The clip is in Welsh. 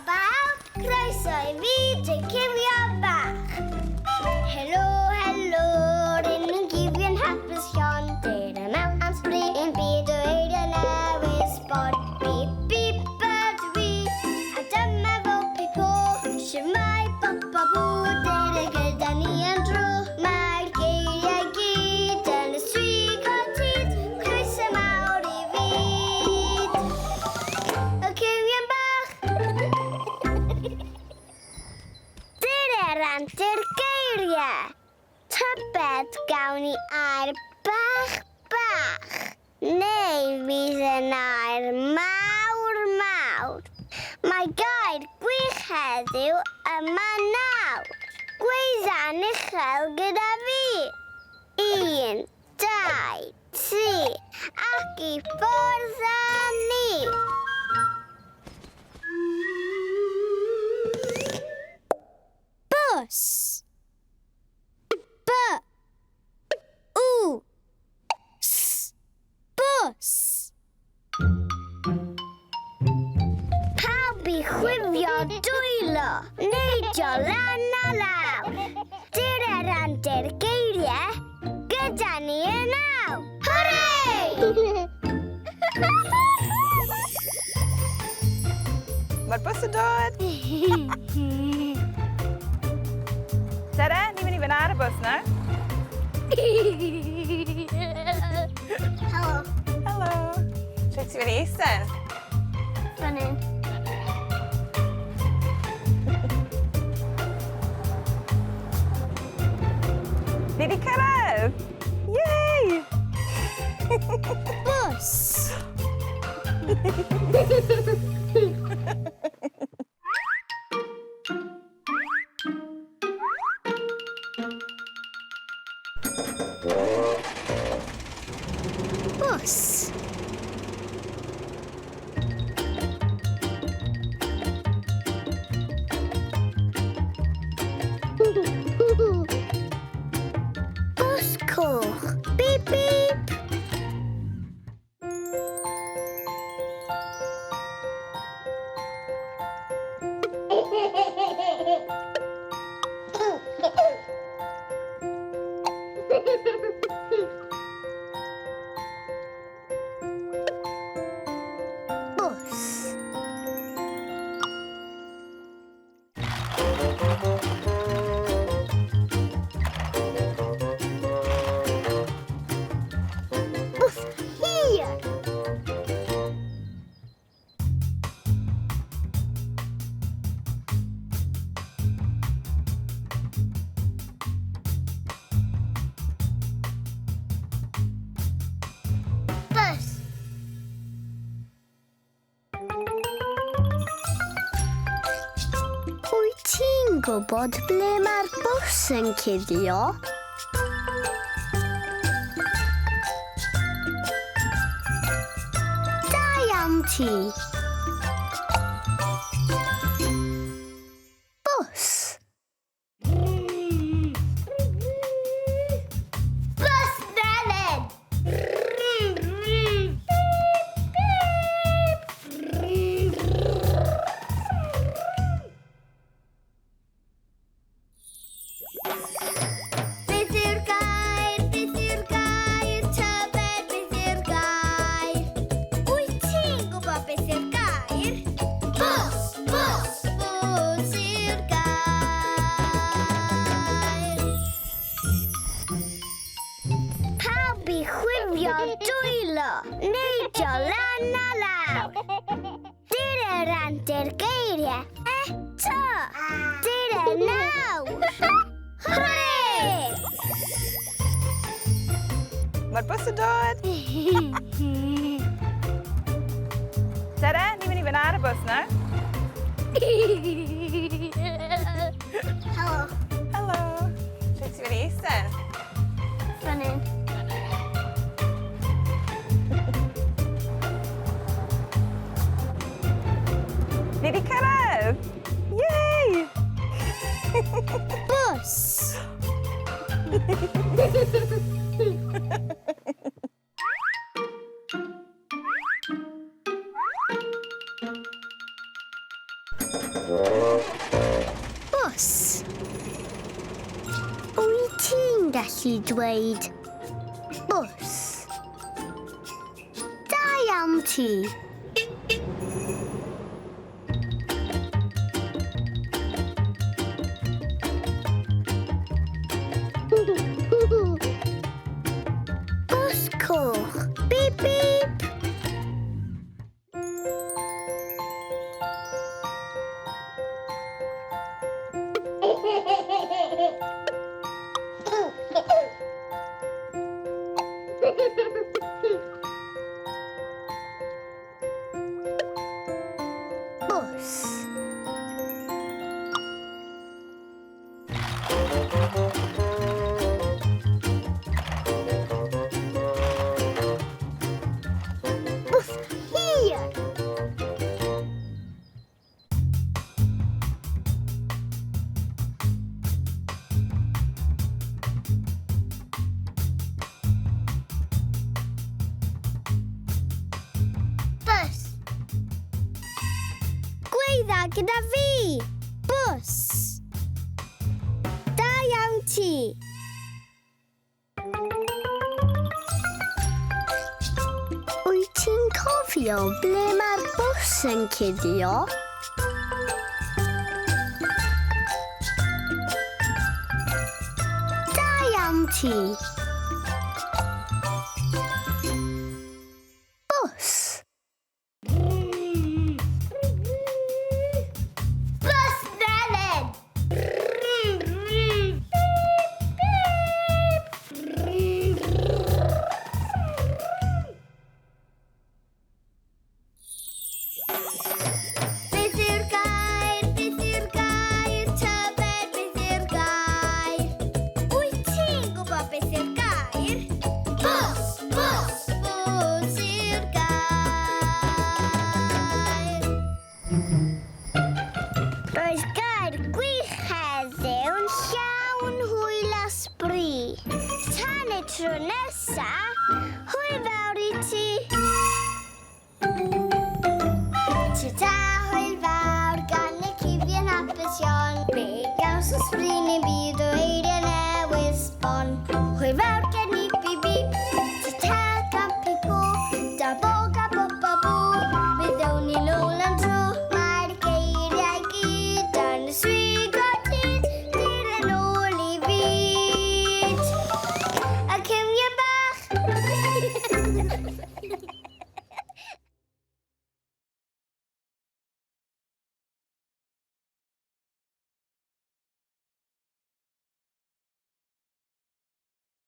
bawb! Croeso i fi, dy Cifio Bach. Helo, helo, rŷn ni'n gifio'n hapus llon. Dere mewn am sbri i'n byd o eiriau newydd sbon. Bip, bip ydw i, a dyma fo Pipo. Shwmae bop a bw, dere gyda ni am dro. Mae'r geiriau gyd yn y strig o tyd. Croeso mawr i fyd y cywion bach. Dyna'r antur geiriau. Tybed gawn ni air bach bach, neu fydd yn air mawr mawr. Mae gair gwych heddiw yma nawr. Gweidda'n uchel gyda fi. Un, dau, tri, ac i ffwrdd â ni! Bws. B. U. S. Bws. Pawb i chwifio dwylo, neidio lan a lawr. Dyna randir geiriau, gyda ni yn awr. Hwrê! Mae'r bws yn dod! Sara, ni'n mynd i fynd ar y bws nawr. Helo. Helo. Lle ti'n mynd i eistedd? Fan hyn. Ni wedi cyrraedd! Yay! Bws! Bws. Bws coch. Bip bip. Bws. Bws hir. Bws. Wyt ti'n gwybod ble mae'r bws yn cuddio? Da iawn ti! Bws! Bws melyn! Beth yw'r gair? Beth yw'r gair? Tybed beth yw'r gair? Wyt ti'n gwybod beth yw'r gair? Bws! Bws! Bws yw'r gair. Pawb i chwifio dwylo, neidio lan a lawr. Dyna randir geiriau eto. Dyna nawr. Hwrê! Mae'r bws yn dod! Sara, ni'n mynd i fynd ar y bws nawr. Helo. Helo. Lle ti'n mynd i eistedd? Fan hyn. Ni wedi cyrraedd! Yay! Bws! Bws. Wyt ti'n gallu dweud bws? Da iawn ti. Bws coch. Bip, bip. Bws. Bws hir. Bws. Gweidda gyda fi. Bws. Da iawn ti. Wyt ti'n cofio ble mae'r bws yn cuddio? Da iawn ti. Bws. Bws melyn! Beth yw'r gair? Beth yw'r gair? Tybed beth yw'r gair? Wyt ti'n gwybod beth yw'r gair? Bws! Bws! Bws yw'r gair.